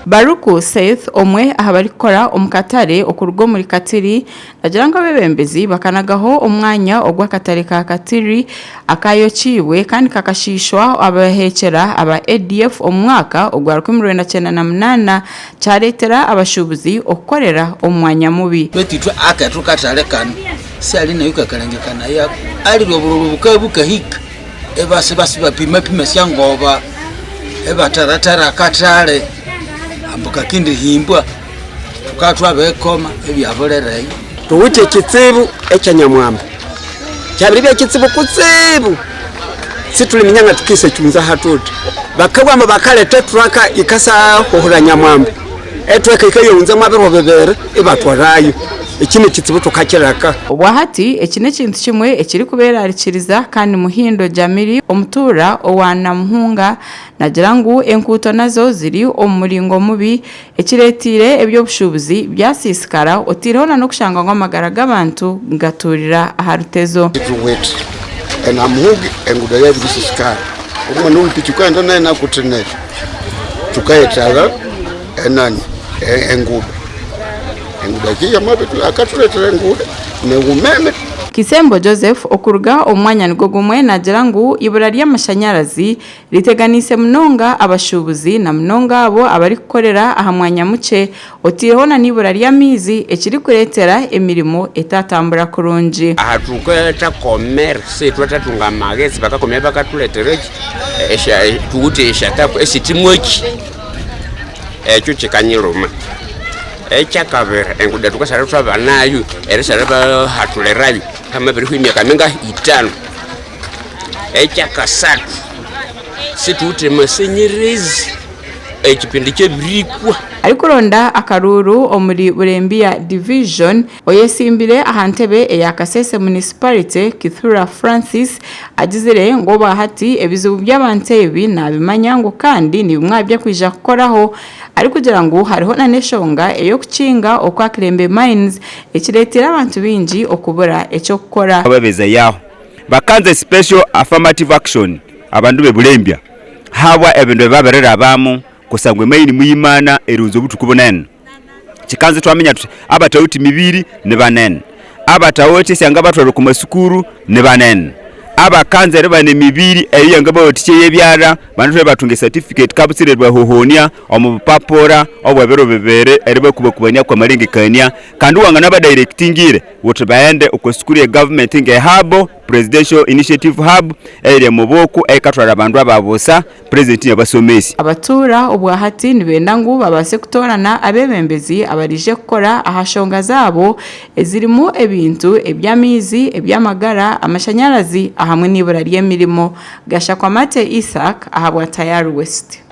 Baruku Seth, omwe aha barikukora omu katare okuruga omuri Katiri, nagira ngu abeebembezi bakanagaho omwanya ogu akatare ka Katiri akaayokiibwe kandi kakashiishwa abaheekyera aba ADF omu mwaka ogwa 1998 kyareetera abashuubuzi okukorera omu mwanya mubi. Baitu itwe aketu katale kanu sihali nayo kakalengekana yaku alire obururu bukahe bukahika ebasi basi bapimapima esyangoba ebataratara akatale ambu kakindihimbwa tukabya twabirikoma ebyabulireyo. Tuwithe ekitsibu ekya Nyamwamba kyabiribya kitsibu kutsibu situliminya nga tukisa ekyunza hatuti bakabugha ambu bakaleta etruck yikasahuhura Nyamwamba etruck yikayoghunzamu ebiro bibiri ibathwarayo eki nikitsibu tukakireka. Obwahati eki n'ekintu kimwe ekirikuberarikiriza kandi Muhindo Jamili omutuura owa Namuhunga nagira ngu enkuuto nazo ziri omu muringo mubi ekireteire eby'obushuubuzi byasiisikara oteireho na n'okushanga ngu amagara g'abantu gatuurira aha rutezo. Tuwithe enamuhuga engudo yabirisisikara omwana owepiki kukaghenda nayo inakuthinira thukayetagha enani engudo engudo akathuletera engudo neghumeme. Kisembo Joseph okuruga omu mwanya nigwo gumwe naagira ngu eibura ry'amashanyarazi riteganiise munonga abashuubuzi na munonga abo abarikukorera aha mwanya mukye oteireho na n'eibura ry'amaizi ekirikureetera emirimo etatambura kurungi. Aha tuketakomera se twatatunga amaghetse bakakomera bakatuletera eki tuwithe esyatapu esithimu eki ekyo kikanyilhuma. Ekyakabiri engudo thukasalha thwabanayo erisalha bahatulirayo hamabirihwa emyaka mingahi ithanu. Ekyakasathu sithuwithe masenyerezi ekipindi kyabirikwa. Arikuronda akaruuru omuri Burembia Division, Oyetsimbire aha ntebe eya Kasese Municipality, Kithura Francis, agizire ngu obwahati ebizibu by'abantu ebi nabimanya ngu kandi nibimwe aha by'akwija kukoraho arikugira ngu hariho nana enshonga ey'okukinga okwa Kilembe Mines ekireteire abantu baingi okubura eky'okukora. Ababezayaho bakanza special affirmative action abandu be Bulembya habwa ebindu ebibabirirabamu kusangwa emaini muyimana erunza obutuku bunene. Kikanza twamenya tuti abatawuti mibiri ni banene, abatawuti esyanga batwalire oku masukuru ni banene, abakanza eribana emibiri eyangabawathikya eyebyalha bandu thwabya bathunga esatifiketi kabutsira eribahohonia omu bupapura obwebiro bibiri eribakubakubania kwamalengekania kandi wanganabadirectingire wuthi baghende okwa sukuru ye government nge hub Presidential Initiative Hub eyiri e Mubuku eyikathwalha abandu ababusa Purezidenti n'abasomesa. Abatuura obwahati nibenda ngu babaase kutoorana abeebembezi abaraije kukora aha nshonga zaabo ezirimu ebintu eby'amaizi, eby'amagara, amashanyarazi ahamwe n'eibura ry'emirimo. Gashakwamate Isaac ahabwa Tayari West.